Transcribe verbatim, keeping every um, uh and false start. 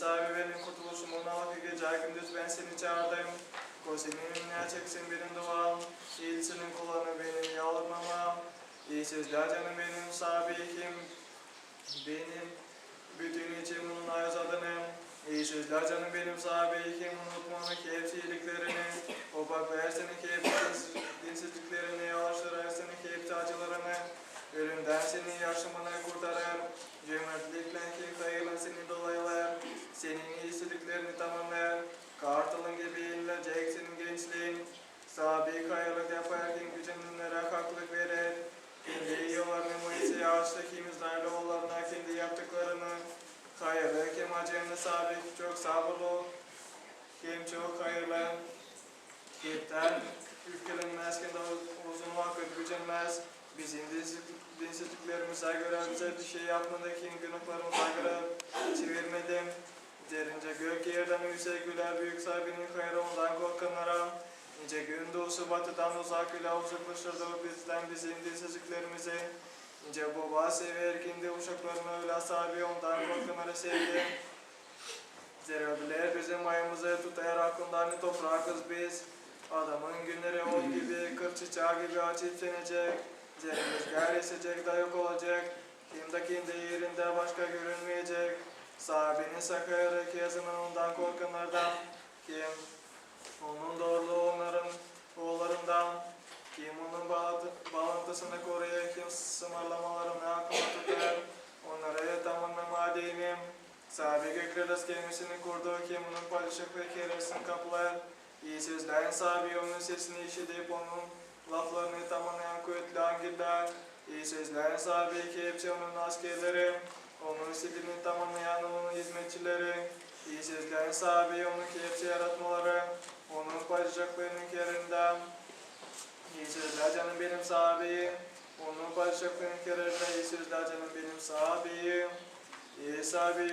Saabi, benim kurtuluşumun alkı gecä gündüz bän Seni çaardım. Ko Senin önünä çeksin benim duam, el Senin kolunu benim yalvarmama. İi sözlä, canım benim, Saabi, kim benim bütün içimin ayzadını. İi sözlä, canım benim, Saabi, kim unutmanı hepsi iiliklerini. O paklêêr Seni hepsi dinsizliklerini, alıştırêr Seni hepsi acılarını. Ölümdän Seni yaşamanı kurtarêr. Cömertliklän kim hayırlan Seni dolaylar, Senin iisizliklerini tamannêr. Kartalın gibi inilecek Senin gençliin. Saabi, hayırlık yapêr kim gücenennerä haklık verer. Kendi yollarını Moisey açtı, kim İzrail oollarına kendi yaptıklarını. Hayırlı kim acıyanı, Saabi, çok sabırlı, hem çok hayırlı. Heptän üfkelenmäz, hem dä uzun vakıt gücenmäz. Bizim dinsizlik-, dinsizliklerimizä görä bizä bişey yapmadı, hem günahlarımıza görä çevirmedi. Derincä gök erdän üüsek bölä büük Saabinin hayırı ondan korkannara. Nicä gün duusu batıdan uzak bölä uzaklaştırdı bizdän bizim dinsizliklerimizi. Nicä boba sever kendi uşaklarını, ölä Saabi ondan korkannarı sever. Zerä biler bizim ayımızı, tutêr aklında, ani toprakız biz. Adamın günneri ot gibi, kır çıçaa gibi açıp sönecek. Zerä rızgar esecek da yok olacek, hem dä kendi erindä başka görünmeyecek. Saabinin hayırı kezimin ondan korkannardan, hem onun dooruluu onnarın oollarından, kim onun baalantı-, baalantısını koruyêr, kim sımarlamalarını aklında tutêr, onnarı tamannamaa deyni. Saabi göklerdä kemisini kurdu, kim onun padişahlık herersin kaplêr. İi sözläyin Saabi, onun sesini işidip, onun laflarını tamannayan kuvetli angellär. İi sözläyin Saabi, ki hepsi onun askerleri, onun isteklerini tamannayan onun izmetçileri. İi sözläyin Saabi, onun ki hepsi yaratmaları, onun padişahlıının hererindä. İi sözlä, canım benim, Saabi, onun padişahlıının hererindä. İi sözlä, canım benim, Saabi, e Saabi.